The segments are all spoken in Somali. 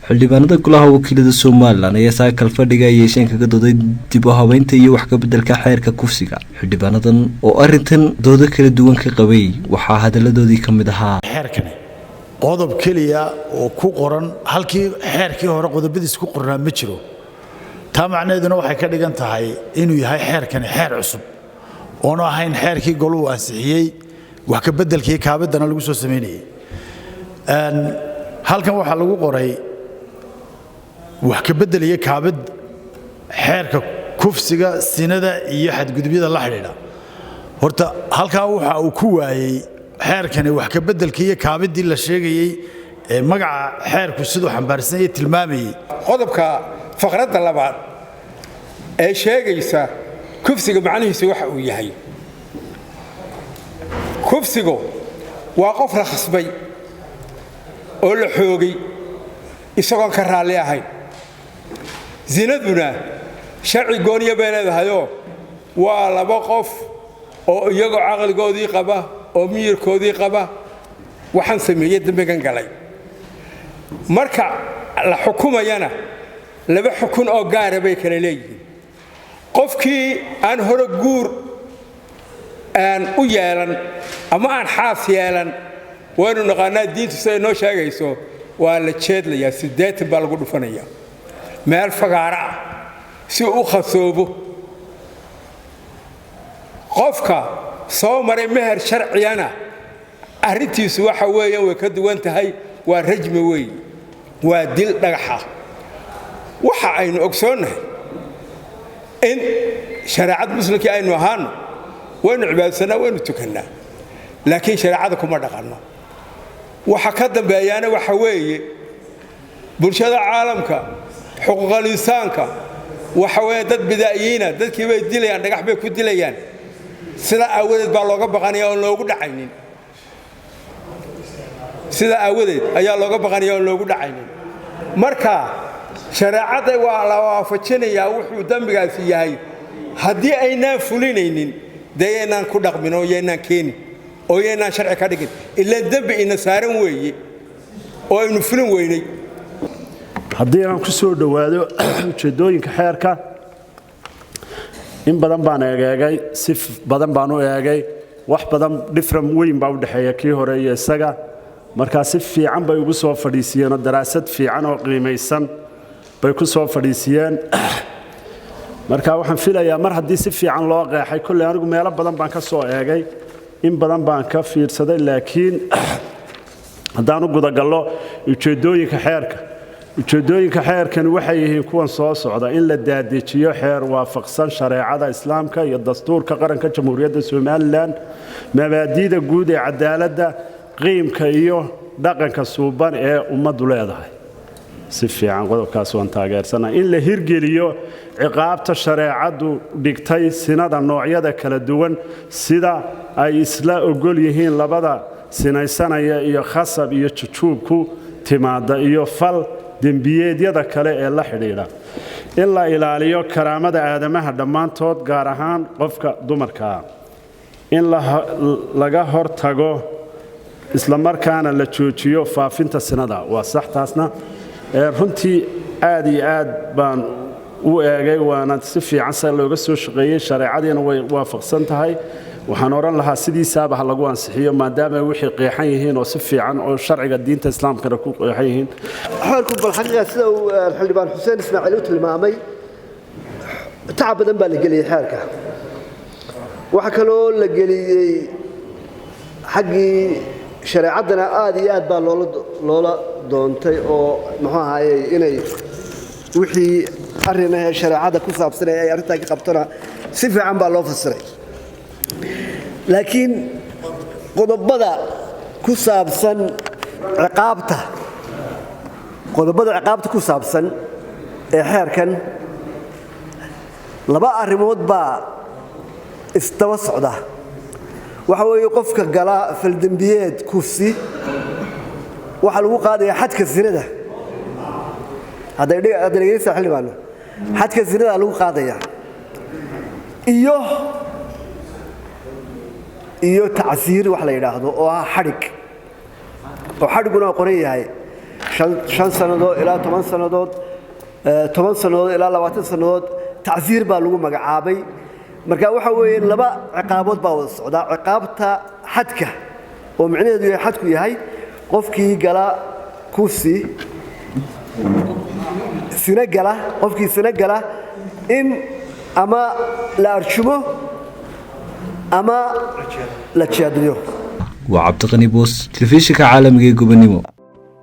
Xildhibaanada golaha wakiilada Somaliland ayaa saakal fadhiga ay yeesheen kaga dooday dib u habeynta iyo wax ka bedelka xeerka kufsiga. Xildhibaanadan oo arrintan doodo kala duwan ka qabay waxaa hadaladoodii ka mid ahaa: Xeerkani qodob keliya oo ku qoran halkii xeerkii hore qodobadiis ku qornaa ma jiro. Taa macnaheeduna waxay ka dhigan tahay inuu yahay xeerkani xeer cusub oonu ahayn xeerkii goluhu ansixiyey, wax ka beddelkii kaabiddana lagu soo samaynayay. Halkan waxaa lagu qoray wax ka beddel iyo kaabid xeerka kufsiga, sinada iyo xadgudubyada la xidhiidha. Horta halkaa waxa uu ku waayey xeerkani wax ka beddelkii iyo kaabiddii la sheegayey ee magaca xeerku siduu xambaarsan yahay tilmaamayey. Qodobka faqradda labaad ee sheegaysa kufsiga macnihiisu waxa uu yahay: kufsigu waa qof rakhasbay oo la xoogay isagoon ka raalli ahayn. Sinaduna sharci gooniya bay leedahayoo waa laba qof oo iyagoo caqligoodii qaba oo miyirkoodii qaba waxaan sameeyey, dembigan galay. Marka la xukumayana laba xukun oo gaara bay kala leeyihiin. Qofkii aan hore guur aan u yeelan ama aan xaas yeelan, waynu naqaanaa diintu siday noo sheegayso, waa la jeedlayaa, 80 baa lagu dhufanaya meel fagaara ah si uu u khasoobo. Qofka soo maray meher sharciyana arrintiisu waxa weeyaan way ka duwan tahay, waa rajmi weeye, waa dil dhagaxa. Waxa aynu ogsoonnahay in shareecad muslimkii aynu ahaano, waynu cibaadsanaa, waynu tukannaa, laakiin shareecada kuma dhaqanno. Waxa ka dambeeyaana waxa weeye bulshada caalamka, xuquuqal insaanka, waxa weeye dad bidaa'iyiina dadkii bay dilayaan, dhagax bay ku dilayaan. Sidaa aawadeed baa looga baqanaya oon loogu dhacaynin. Sidaa aawadeed ayaa looga baqanaya oon loogu dhacaynin. Marka shareecadda waa la waafajinayaa wuxuu dembigaasi yahay. Haddii aynaan fulinaynin, dee yaynaan ku dhaqmin oo yaynaan keenin oo yaynaan sharci ka dhigin, ilaan dembi ina saaran weeye oo aynu fulin weynay. Haddii aan ku soo dhowaado ujeeddooyinka xeerka, in badan baan eegeegay, si badan baan u eegay. Wax badan difference weyn baa u dhexeeya kii hore iyo isaga. Markaa si fiican bay ugu soo fadhiisiyeen oo daraasad fiican oo qiimaysan bay ku soo fadhiisiyeen. Marka waxaan filayaa mar haddii si fiican loo qeexay, kolley anigu meelo badan baan ka soo eegay, in badan baan ka fiirsaday, laakiin haddaan u gudagallo ujeeddooyinka xeerka, ujeeddooyinka xeerkani waxay yihiin kuwan soo socda: in la daadejiyo xeer waafaqsan shareecada Islaamka iyo dastuurka qaranka Jamhuuriyadda Somaliland, mabaadiida guud ee cadaaladda, qiimka iyo dhaqanka suuban ee ummaddu leedahay. Si fiican, qodobkaas waan taageersanaa. In la hirgeliyo ciqaabta shareecaddu dhigtay sinada noocyada kala duwan, sida ay isla ogol yihiin labada sinaysanaya, iyo khasab iyo jujuub ku timaada, iyo fal dembiyeedyada kale ee la xidhiidha. In la ilaaliyo karaamada aadamaha dhammaantood, gaar ahaan qofka dumarkaa. In laga hortago islamarkaana la joojiyo faafinta sinada. Waa sax taasna. Runtii aad iyo aad baan u eegay, waana si fiican sa looga soo shaqeeyey, shareecadiina way waafaqsan tahay. Waxaan odhan lahaa sidiisaaba ha lagu ansixiyo, maadaama wixii qeexan yihiin oo si fiican oo sharciga diinta Islaamkana ku qeexan yihiin. Xeerku bal xaqiiqa sida uu xildhibaan Xuseen Ismaaciil u tilmaamay, tacab badan baa la geliyey xeerka. Waxaa kaloo la geliyey xaggii shareecaddana aad iyo aad baa loola doontay, oo muxuu ahaayey inay wixii arrin ahee shareecadda ku saabsan ee ay arrintaa ka qabtona si fiican baa loo fasiray. Laakiin qodobada ku saabsan ciqaabta, qodobada ciqaabta ku saabsan ee xeerkan, laba arrimood baa isdaba socda. Waxa weeye qofka gala faldembiyeed kufsi waxaa lagu qaadayaa xadka sinada. Hadday dhegeysta xildhibaano, xadka sinada lagu qaadaya iyo tacsiir wax la yidhaahdo oo ah xadhig, oo xadhiguna qoran yahay. 5 sannadood ilaa 10 sannadood, 10 sannadood ilaa 20 sannadood tacsiir baa lagu magacaabay. Marka waxa weeye laba ciqaabood baa wada socdaa: ciqaabta xadka, oo micnaheedu yahay xadku yahay qofkii gala kufsi, sina gala, qofkii sina gala in ama la arjumo ama la jeedliyo. Waa Cabdiqani Boos, telefishinka caalamiga ee Gobonimo.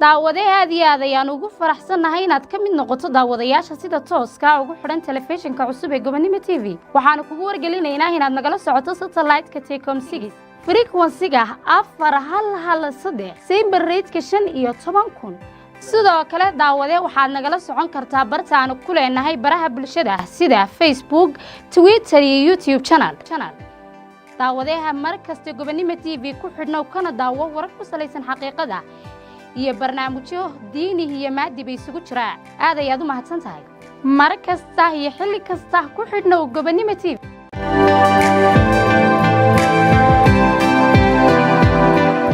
Daawade, aad iyo aad ayaan ugu faraxsannahay inaad ka mid noqoto daawadayaasha sida tooska ugu xidhan telefishinka cusub ee Gobonimo TV. Waxaanu kugu wargelinaynaa inaad nagala socoto satellite-ka Tecom 6, frequency-ga 4113, symbol rate-ka 15,000. Sidoo kale daawade, waxaad nagala socon kartaa barta aanu ku leenahay baraha bulshada sida Facebook, Twitter iyo YouTube channel. Daawadeha, mar kasta Gobonimo TV ku xidhnow, kana daawo warar ku salaysan xaqiiqada iyo barnaamijyo diini iyo maadiba isugu jira. Aad ayaad u mahadsan tahay. Mar kasta iyo xilli kasta ku xidhnow Gobonimo TV.